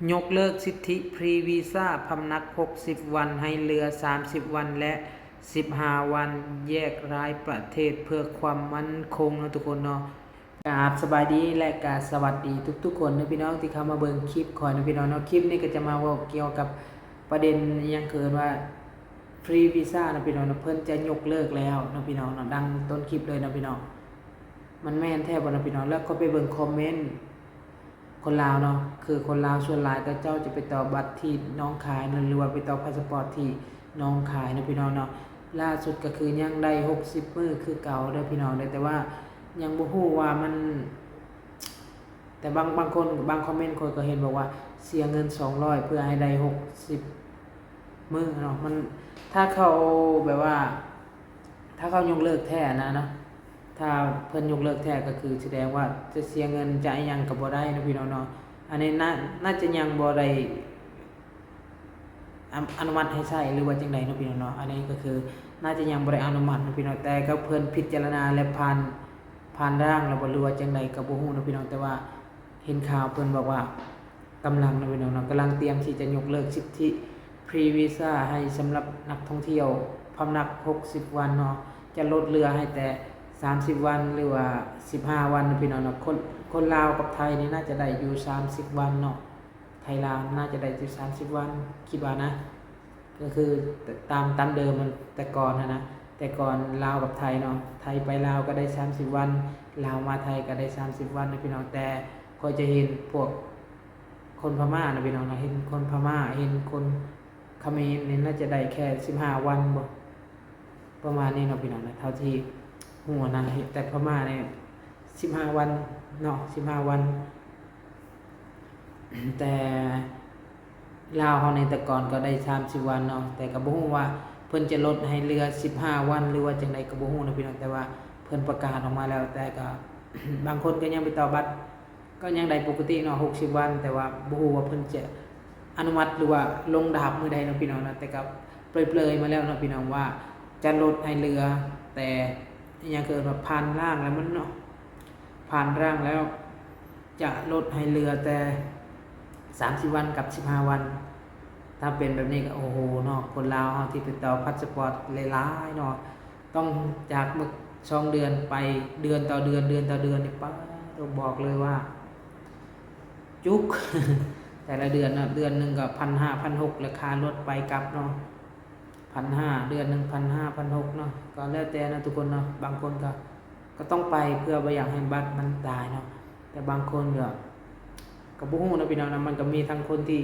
ຍົກເລີກສິດທິພຣີວີຊາພຳນັກຫົກສິບວັນ ໃຫ້ເຫຼືອສາມສິບວັນ ແລະ ສິບຫ້າວັນ ແຍກລາຍປະເທດເພື່ອຄວາມໝັ້ນຄົງເນາະທຸກຄົນເນາະ. ກາບສະບາຍດີ ແລະ ກະສະຫວັດດີທຸກໆຄົນເດີພີ່ນ້ອງທີ່ເຂົ້າມາເບິ່ງຄລິບຂ້ອຍເນາະພີ່ນ້ອງເນາະ. ຄລິບນີ້ກໍຈະມາເວົ້າກ່ຽວກັບປະເດັນອີ່ຫຍັງ ເອີ້ນວ່າຟຣີວີຊາເນາະພີ່ນ້ອງເນາະ, ເພິ່ນຈະຍົກເລີກແລ້ວເນາະພີ່ນ້ອງເນາະ, ດັ່ງຕົ້ນຄລິບເລີຍເນາະພີ່ນ້ອງ. ມັນແມ່ນແທ້ບໍ່ເນາະພີ່ນ້ອງ? ແລ້ວກໍໄປເບິ່ງຄອມເມັນ ຄົນລາວເນາະ, ຄືຄົນລາວສ່ວນຫຼາຍເຂົາເຈົ້າຈະໄປຕໍ່ບັດທີ່ໜອງຄາຍເນາະ ຫຼືວ່າໄປຕໍ່ພາສະປອດທີ່ໜອງຄາຍເນາະພີ່ນ້ອງເນາະ. ລ່າສຸດກໍຄືຍັງໄດ້ຫົກສິບມື້ຄືເກົ່າເດີພີ່ນ້ອງເດີ, ແຕ່ວ່າຍັງບໍ່ຮູ້ວ່າມັນ ແຕ່ບາງ ບາງຄົນ ບາງຄອມເມັນຂ້ອຍກໍເຫັນບອກວ່າເສຍເງິນສອງຮ້ອຍເພື່ອໃຫ້ໄດ້ຫົກສິບມື້ເນາະ. ມັນ ຖ້າເຂົາແບບວ່າ ຖ້າເຂົາຍົກເລີກແທ້ນະເນາະ, ຖ້າເພິ່ນຍົກເລີກແທ້ກໍຄືສະແດງວ່າຈະເສຍເງິນຈະອີ່ຫຍັງກໍບໍ່ໄດ້ເນາະພີ່ນ້ອງເນາະ. ອັນນີ້ໜ້າ ໜ້າຈະຍັງບໍ່ໄດ້ ອະ ອະນຸມັດໃຫ້ໃຊ້ ຫຼືວ່າຈັ່ງໃດເນາະພີ່ນ້ອງເນາະ. ອັນນີ້ກໍຄືໜ້າຈະຍັງບໍ່ໄດ້ອະນຸມັດເນາະພີ່ນ້ອງ, ແຕ່ກໍເພິ່ນພິຈາລະນາ ແລະ ຜ່ານ ຜ່ານຮ່າງແລ້ວບໍ່ ຫຼືວ່າຈັ່ງໃດກໍບໍ່ຮູ້ເນາະພີ່ນ້ອງ. ແຕ່ວ່າເຫັນຂ່າວເພິ່ນບອກວ່າ ກຳລັງເນາະພີ່ນ້ອງເນາະ, ກຳລັງຕຽມທີ່ຈະຍົກເລີກສິດທິຟຣີວີຊາໃຫ້ສຳລັບນັກທ່ອງທ່ຽວພຳນັກຫົກສິບວັນເນາະ, ຈະລົດເຫຼືອໃຫ້ແຕ່ສາມສິບວັນ ຫຼືວ່າສິບຫ້າວັນເນາະພີ່ນ້ອງເນາະ. ຄົນ ຄົນລາວກັບໄທນີ້ໜ້າຈະໄດ້ຢູ່ສາມສິບວັນເນາະ, ໄທລາວໜ້າຈະໄດ້ຢູ່ສາມສິບວັນ ຄິດວ່ານະ. ກໍຄືຕາມ ຕາມເດີມມັນແຕ່ກ່ອນຫັ້ນນະ, ແຕ່ກ່ອນລາວກັບໄທເນາະ, ໄທໄປລາວກໍໄດ້ສາມສິບວັນ, ລາວມາໄທກໍໄດ້ສາມສິບວັນເນາະພີ່ນ້ອງ. ແຕ່ຂ້ອຍຈະເຫັນພວກ ຄົນພະມ້ານະພີ່ນ້ອງນະ, ເຫັນຄົນພະມ້າ ເຫັນຄົນຂະເໝນນີ້ໜ້າຈະໄດ້ແຄ່ສິບຫ້າວັນບໍ ປະມານນີ້ເນາະພີ່ນ້ອງນະ, ເທົ່າທີ່ຮູ້ນະ. ແຕ່ພະມ້ານີ້ສິບຫ້າວັນເນາະ, ສິບຫ້າວັນ, ແຕ່ລາວເຮົານີ້ແຕ່ກ່ອນກໍໄດ້ສາມສິບວັນເນາະ, ແຕ່ກໍບໍ່ຮູ້ວ່າເພິ່ນຈະລົດໃຫ້ເຫຼືອສິບຫ້າວັນ ຫຼືວ່າຈັ່ງໃດກໍບໍ່ຮູ້ເນາະພີ່ນ້ອງ. ແຕ່ວ່າເພິ່ນປະກາດອອກມາແລ້ວ, ແຕ່ກໍບາງຄົນກໍຍັງໄປຕໍ່ບັດ ກໍຍັງໄດ້ປົກກະຕິເນາະ ຫົກສິບວັນ, ແຕ່ວ່າບໍ່ຮູ້ວ່າເພິ່ນຈະອະນຸມັດ ຫຼືວ່າລົງດາບມື້ໃດເນາະພີ່ນ້ອງເນາະ. ແຕ່ກໍເປືອຍໆມາແລ້ວເນາະພີ່ນ້ອງ ວ່າຈະລົດໃຫ້ເຫຼືອແຕ່ ອີ່ຫຍັງ ເອີ້ນວ່າຜ່ານຮ່າງແລ້ວມັນເນາະ, ຜ່ານຮ່າງແລ້ວຈະລົດໃຫ້ເຫຼືອແຕ່ສາມສິບວັນກັບສິບຫ້າວັນ. ຖ້າເປັນແບບນີ້ກໍ ໂອ້ໂຫ ເນາະ, ຄົນລາວເຮົາທີ່ໄປຕໍ່ພາສະປອດຫຼາຍໆເນາະ, ຕ້ອງຈາກມື້ສອງເດືອນໄປເດືອນຕໍ່ເດືອນ ເດືອນຕໍ່ເດືອນນີ້ ປາດໂທ້ ບອກເລີຍວ່າຈຸກ ແຕ່ລະເດືອນເນາະ, ເດືອນໜຶ່ງກໍພັນຫ້າ ພັນຫົກ ແລ້ວຄ່າລົດໄປກັບເນາະ, ພັນຫ້າ ເດືອນໜຶ່ງ ພັນຫ້າ ພັນຫົກເນາະ, ກໍແລ້ວແຕ່ເນາະທຸກຄົນເນາະ. ບາງຄົນກໍ ກໍຕ້ອງໄປເພື່ອບໍ່ຢາກໃຫ້ບັດມັນຕາຍເນາະ, ແຕ່ບາງຄົນກໍ ກໍບໍ່ຮູ້ເນາະພີ່ນ້ອງເນາະ. ມັນກໍມີທັງຄົນທີ່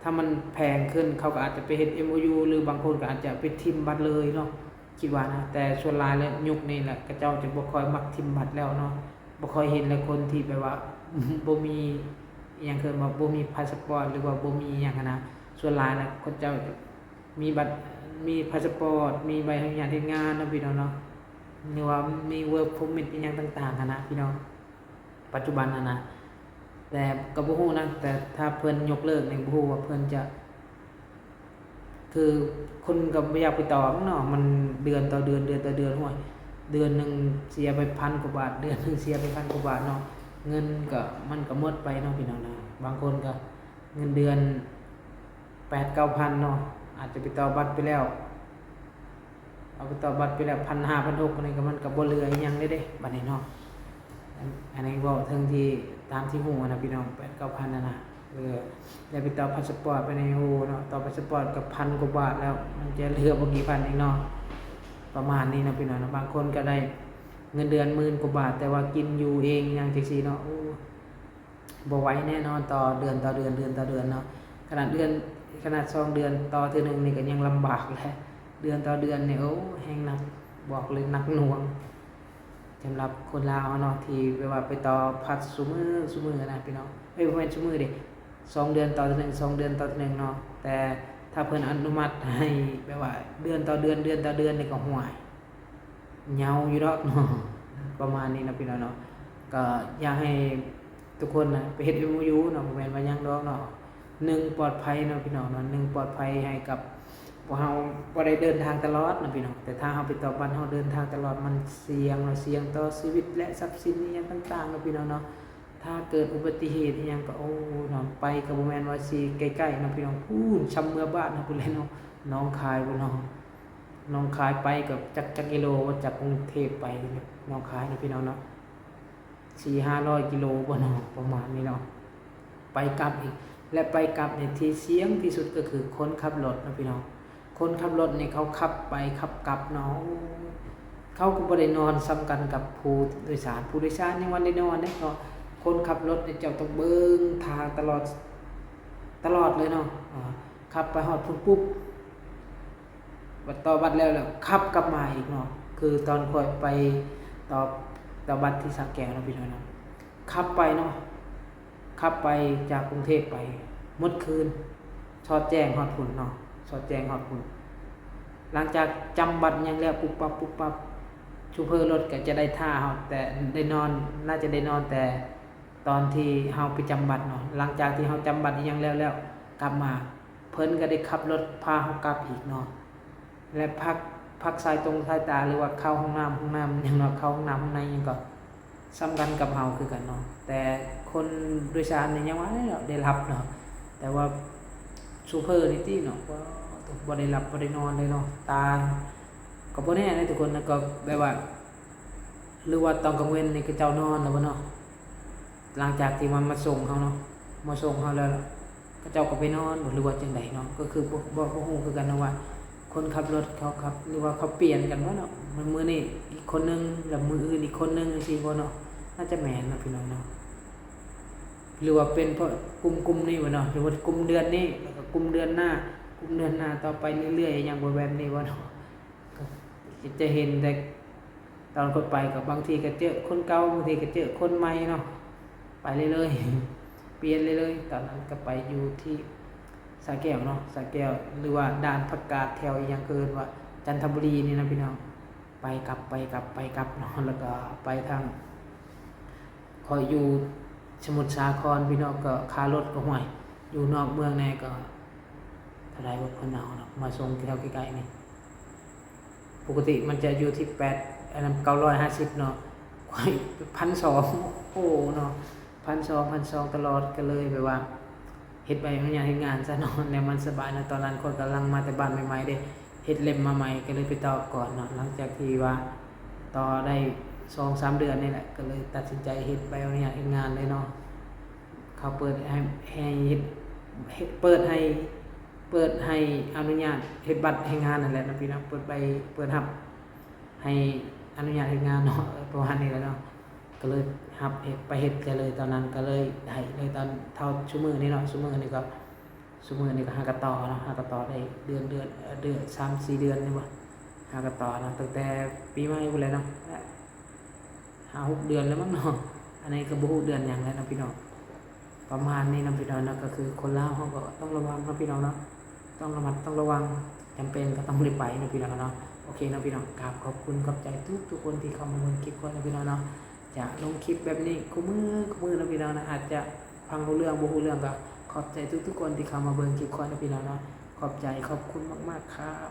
ຖ້າມັນແພງຂຶ້ນ ເຂົາກໍອາດຈະໄປເຮັດເອັມໂອຢູ ຫຼືບາງຄົນກໍອາດຈະໄປຖິ້ມບັດເລີຍເນາະ, ຄິດວ່ານະ. ແຕ່ສ່ວນຫຼາຍແລ້ວຍຸກນີ້ແຫຼະ ເຂົາເຈົ້າຈະບໍ່ຄ່ອຍມັກຖິ້ມບັດແລ້ວເນາະ, ບໍ່ຄ່ອຍເຫັນແລ້ວ ຄົນທີ່ແບບວ່າ ບໍ່ມີ ອີ່ຫຍັງ ເອີ້ນວ່າບໍ່ມີພາສະປອດ ຫຼືວ່າບໍ່ມີອີ່ຫຍັງຫັ້ນນະ. ສ່ວນຫຼາຍແລ້ວເຂົາເຈົ້າຈະມີບັດ ມີພາສະປອດ ມີໃບອະນຸຍາດເຮັດງານເນາະພີ່ນ້ອງເນາະ, ຫຼືວ່າມີ work permit ອີ່ຫຍັງຕ່າງໆຫັ້ນນະພີ່ນ້ອງ. ປັດຈຸບັນຫັ້ນນະ, ແຕ່ກໍບໍ່ຮູ້ນະ, ແຕ່ຖ້າເພິ່ນຍົກເລີກນີ້ ບໍ່ຮູ້ວ່າເພິ່ນຈະ ຄືຄົນກໍບໍ່ຢາກໄປຕໍ່ເນາະ, ມັນເດືອນຕໍ່ເດືອນ ເດືອນຕໍ່ເດືອນ, ໂອ້ຍ ເດືອນໜຶ່ງເສຍໄປພັນກວ່າບາດ, ເດືອນໜຶ່ງເສຍໄປພັນກວ່າບາດເນາະ, ເງິນກໍ ມັນກໍໝົດໄປເນາະພີ່ນ້ອງນະ. ບາງຄົນກໍເງິນເດືອນແປດເກົ້າພັນເນາະ, ອາດຈະໄປຕໍ່ບັດໄປແລ້ວ ເອົາໄປຕໍ່ບັດໄປແລ້ວ ພັນຫ້າ ພັນຫົກ ອັນນີ້ກໍ ມັນກໍບໍ່ເຫຼືອອີ່ຫຍັງເລີຍເດ້ ບັດນີ້ເນາະ. ອັນ ອັນນີ້ເວົ້າເຖິງທີ່ ຕາມທີ່ຮູ້ນະພີ່ນ້ອງ, ແປດເກົ້າພັນຫັ້ນນະ, ເອີ ແລ້ວໄປຕໍ່ພາສະປອດໄປໃນ ໂອ້ ເນາະ, ຕໍ່ພາສະປອດກໍພັນກວ່າບາດແລ້ວ, ມັນຈະເຫຼືອບໍ່ກີ່ພັນເອງເນາະ, ປະມານນີ້ເນາະພີ່ນ້ອງເນາະ. ບາງຄົນກໍໄດ້ເງິນເດືອນໝື່ນກວ່າບາດ ແຕ່ວ່າກິນຢູ່ເອງຫຍັງຈັ່ງຊີ້ເນາະ, ໂອ້ ບໍ່ໄຫວແນ່ນອນ ຕໍ່ເດືອນຕໍ່ເດືອນ ເດືອນຕໍ່ເດືອນເນາະ. ຂະໜາດເດືອນ ຂະໜາດສອງເດືອນຕໍ່ເທື່ອໜຶ່ງນີ້ກໍຍັງລຳບາກແລ້ວ, ເດືອນຕໍ່ເດືອນນີ້ ໂອ້ ແຮງໜັກ, ບອກເລີຍໜັກໜ່ວງ. ສຳລັບຄົນລາວເຮົາເນາະ ທີ່ແບບວ່າໄປຕໍ່ພັດຊຸມື້ ຊຸມື້ນະພີ່ນ້ອງ, ເອີຍ ບໍ່ແມ່ນຊຸມື້ເດ້, ສອງເດືອນຕໍ່ເທື່ອໜຶ່ງ ສອງເດືອນຕໍ່ເທື່ອໜຶ່ງເນາະ. ແຕ່ຖ້າເພິ່ນອະນຸມັດໃຫ້ແບບວ່າເດືອນຕໍ່ເດືອນ ເດືອນຕໍ່ເດືອນນີ້ກໍ ຫ້ວຍ ຍາວຢູ່ດອກເນາະ, ປະມານນີ້ເນາະພີ່ນ້ອງເນາະ. ກໍຢາກໃຫ້ທຸກຄົນນະໄປເຮັດເອັມໂອຢູເນາະ, ບໍ່ແມ່ນວ່າຫຍັງດອກເນາະ. ໜຶ່ງ ປອດໄພເນາະພີ່ນ້ອງເນາະ, ໜຶ່ງ ປອດໄພໃຫ້ກັບພວກເຮົາບໍ່ໄດ້ເດີນທາງຕະຫຼອດເນາະພີ່ນ້ອງ. ແຕ່ຖ້າເຮົາໄປຕໍ່ບັດ ເຮົາເດີນທາງຕະຫຼອດ ມັນສ່ຽງເນາະ, ສ່ຽງຕໍ່ຊີວິດ ແລະ ຊັບສິນອີ່ຫຍັງຕ່າງໆເນາະພີ່ນ້ອງເນາະ. ຖ້າເກີດອຸບັດຕິເຫດອີ່ຫຍັງກໍ ໂອ້ ເນາະ ໄປກໍບໍ່ແມ່ນວ່າຊິໃກ້ໆເນາະພີ່ນ້ອງ, ພຸ້ນ ຊ່ຳເມືອບ້ານເຮົາພຸ້ນແຫຼະເນາະ, ໜອງຄາຍພຸ້ນເນາະ. ໜອງຄາຍໄປກໍຈັກ ຈັກກິໂລ ຈາກກຸງເທບໄປໜອງຄາຍເນາະພີ່ນ້ອງເນາະ, ສີ່ຫ້າຮ້ອຍກິໂລບໍ່ເນາະ ປະມານນີ້ເນາະ. ໄປກັບອີກ ແລະ ໄປກັບນີ້ທີ່ສ່ຽງທີ່ສຸດກໍຄືຄົນຂັບລົດເນາະພີ່ນ້ອງ. ຄົນຂັບລົດນີ້ເຂົາຂັບໄປຂັບກັບເນາະ, ເຂົາກໍບໍ່ໄດ້ນອນສ່ຳກັນກັບຜູ້ໂດຍສານ, ຜູ້ໂດຍສານຍັງວ່າໄດ້ນອນເດ້ເນາະ. ຄົນຂັບລົດນີ້ເຈົ້າຕ້ອງເບິ່ງທາງຕະຫຼອດ ຕະຫຼອດເລີຍເນາະ, ອາ ຂັບໄປຮອດພຸ້ນປຸບ ບັດຕໍ່ບັດແລ້ວ ແລ້ວຂັບກັບມາອີກເນາະ. ຄືຕອນຂ້ອຍໄປຕໍ່ ຕໍ່ບັດທີ່ສະແກ້ວເນາະພີ່ນ້ອງເນາະ, ຂັບໄປເນາະ ຂັບໄປຈາກກຸງເທບໄປໝົດຄືນ ຊອດແຈ້ງຮອດພຸ້ນເນາະ, ຊອດແຈ້ງຮອດພຸ້ນ. ຫຼັງຈາກຈຳບັດຫຍັງແລ້ວ ປຸບປັບ ປຸບປັບ ໂຊເຟີລົດກໍຈະໄດ້ຖ້າເຮົາ ແຕ່ໄດ້ນອນ ໜ້າຈະໄດ້ນອນແຕ່ຕອນທີ່ເຮົາໄປຈຳບັດເນາະ. ຫຼັງຈາກທີ່ເຮົາຈຳບັດອີ່ຫຍັງແລ້ວ ແລ້ວກັບມາ ເພິ່ນກໍໄດ້ຂັບລົດພາເຮົາກັບອີກເນາະ. ແລະ ພັກ ພັກສາຍຕົງສາຍຕາ ຫຼືວ່າເຂົ້າຫ້ອງນ້ຳ ຫ້ອງນ້ຳຫຍັງເນາະ, ເຂົ້າຫ້ອງນ້ຳຫ້ອງໃນຫຍັງກໍ ສ່ຳກັນກັບເຮົາຄືກັນເນາະ. ແຕ່ຄົນໂດຍສານນີ້ຍັງວ່າໄດ້ຫຼັບເນາະ, ແຕ່ວ່າໂຊເຟີນີ້ຕິເນາະ ບໍ່ ບໍ່ໄດ້ຫຼັບບໍ່ໄດ້ນອນເລີຍເນາະ. ຕາກໍບໍ່ແນ່ເດ້ທຸກຄົນນະ, ກໍແບບວ່າ ຫຼືວ່າຕອນກາງເວັນນີ້ເຂົາເຈົ້ານອນແລ້ວບໍ່ເນາະ, ຫຼັງຈາກທີ່ວ່າມາສົ່ງເຮົາເນາະ, ມາສົ່ງເຮົາແລ້ວ ເຂົາເຈົ້າກໍໄປນອນບໍ່ ຫຼືວ່າຈັ່ງໃດເນາະ. ກໍຄືບໍ່ ບໍ່ ບໍ່ຮູ້ຄືກັນເນາະວ່າ ຄົນຂັບລົດເຂົາຂັບ ຫຼືວ່າເຂົາປ່ຽນກັນບໍ່ເນາະ, ມື້ ມື້ນີ້ອີກຄົນໜຶ່ງ ແລ້ວມື້ອື່ນອີກຄົນໜຶ່ງ ຈັ່ງຊີ້ບໍ່ເນາະ. ໜ້າຈະແມ່ນເນາະພີ່ນ້ອງເນາະ, ຫຼືວ່າເປັນເພາະກຸ່ມ ກຸ່ມນີ້ບໍ່ເນາະ, ຫຼືວ່າກຸ່ມເດືອນນີ້ ແລ້ວກໍກຸ່ມເດືອນໜ້າ ກຸ່ມເດືອນໜ້າຕໍ່ໄປເລື້ອຍໆ ຫຍັງບໍ່ແບບນີ້ບໍ່ເນາະ. ກໍຈະເຫັນແຕ່ຕອນຂ້ອຍໄປ ກໍບາງທີກໍເຈີຄົນເກົ່າ ບາງທີກໍເຈີຄົນໃໝ່ເນາະ, ໄປເລື້ອຍໆ ປ່ຽນເລື້ອຍໆ. ຕອນນັ້ນກໍໄປຢູ່ທີ່ສະແກ້ວເນາະ, ສະແກ້ວ ຫຼືວ່າດ່ານຜັກກາດ ແຖວອີ່ຫຍັງ ເຂົາເອີ້ນວ່າຈັນທະບູລີນີ້ນະພີ່ນ້ອງ. ໄປກັບ ໄປກັບ ໄປກັບເນາະ, ແລ້ວກໍໄປທາງ ຂ້ອຍຢູ່ສະໝຸດສາຄອນພີ່ນ້ອງ, ກໍຄ່າລົດກໍ ຫ້ວຍ ຢູ່ນອກເມືອງແດ່ ກໍເທົ່າໃດບໍ່ ເພິ່ນເອົາເນາະ ມາສົ່ງແຖວໃກ້ໆນີ້. ປົກກະຕິມັນຈະຢູ່ທີ່ແປດ ອັນນັ້ນ ເກົ້າຮ້ອຍຫ້າສິບເນາະ, ຂ້ອຍພັນສອງ ໂອ້ເນາະ ພັນສອງ ພັນສອງຕະຫຼອດ. ກໍເລີຍແບບວ່າ ເຮັດໃບອະນຸຍາດເຮັດງານຊະເນາະ, ແນວມັນສະບາຍເນາະ. ຕອນນັ້ນຂ້ອຍກຳລັງມາແຕ່ບ້ານໃໝ່ໆເດ້ ເຮັດເລັມມາໃໝ່ ກໍເລີຍໄປຕໍ່ກ່ອນເນາະ. ຫຼັງຈາກທີ່ວ່າຕໍ່ໄດ້ສອງສາມເດືອນນີ້ແຫຼະ ກໍເລີຍຕັດສິນໃຈເຮັດໃບອະນຸຍາດເຮັດງານເລີຍເນາະ. ເຂົາເປີດໃຫ້ ໃຫ້ເຮັດ ເຮັດ ເປີດໃຫ້ ເປີດໃຫ້ອະນຸຍາດເຮັດບັດແຮງງານນັ້ນແຫຼະເນາະພີ່ນ້ອງ, ເປີດໃບ ເປີດຮັບໃຫ້ອະນຸຍາດເຮັດງານເນາະ ປະມານນີ້ແຫຼະເນາະ. ກໍເລີຍຮັບເຮັດ ໄປເຮັດແຕ່ເລີຍ ຕອນນັ້ນກໍເລີຍໄດ້ເລີຍ ຕອນເທົ່າຊຸມື້ນີ້ເນາະ. ຊຸມື້ນີ້ກໍ ຊຸມື້ນີ້ກໍຫາກໍຕໍ່ເນາະ, ຫາກໍຕໍ່ໄດ້ເດືອນ ເດືອນ ເອີ ເດືອນ ສາມສີ່ເດືອນນີ້ບໍ່ ຫາກໍຕໍ່ເນາະ. ຕັ້ງແຕ່ປີໃໝ່ພຸ້ນແຫຼະເນາະ, ຫ້າຫົກເດືອນແລ້ວມັ້ງເນາະ, ອັນນີ້ກໍບໍ່ຮູ້ເດືອນຫຍັງແລ້ວເນາະພີ່ນ້ອງ. ປະມານນີ້ເນາະພີ່ນ້ອງເນາະ, ກໍຄືຄົນລາວເຮົາກໍຕ້ອງລະວັງເນາະພີ່ນ້ອງເນາະ, ຕ້ອງລະມັດຕ້ອງລະວັງ, ຈຳເປັນກໍຕ້ອງໄດ້ໄປເນາະພີ່ນ້ອງເນາະ. ໂອເຄເນາະພີ່ນ້ອງ, ກາບຂອບຄຸນຂອບໃຈທຸກໆຄົນທີ່ເຂົ້າມາເບິ່ງຄລິບຂ້ອຍເນາະພີ່ນ້ອງເນາະ. ຈະລົງຄລິບແບບນີ້ຄູ່ມື້ ຄູ່ມື້ເນາະພີ່ນ້ອງເນາະ, ອາດຈະຟັງຮູ້ເລື່ອງບໍ່ຮູ້ເລື່ອງ ກໍຂອບໃຈທຸກໆຄົນທີ່ເຂົ້າມາເບິ່ງຄລິບຂ້ອຍເນາະພີ່ນ້ອງເນາະ. ຂອບໃຈ ຂອບຄຸນມາກໆຄັບ.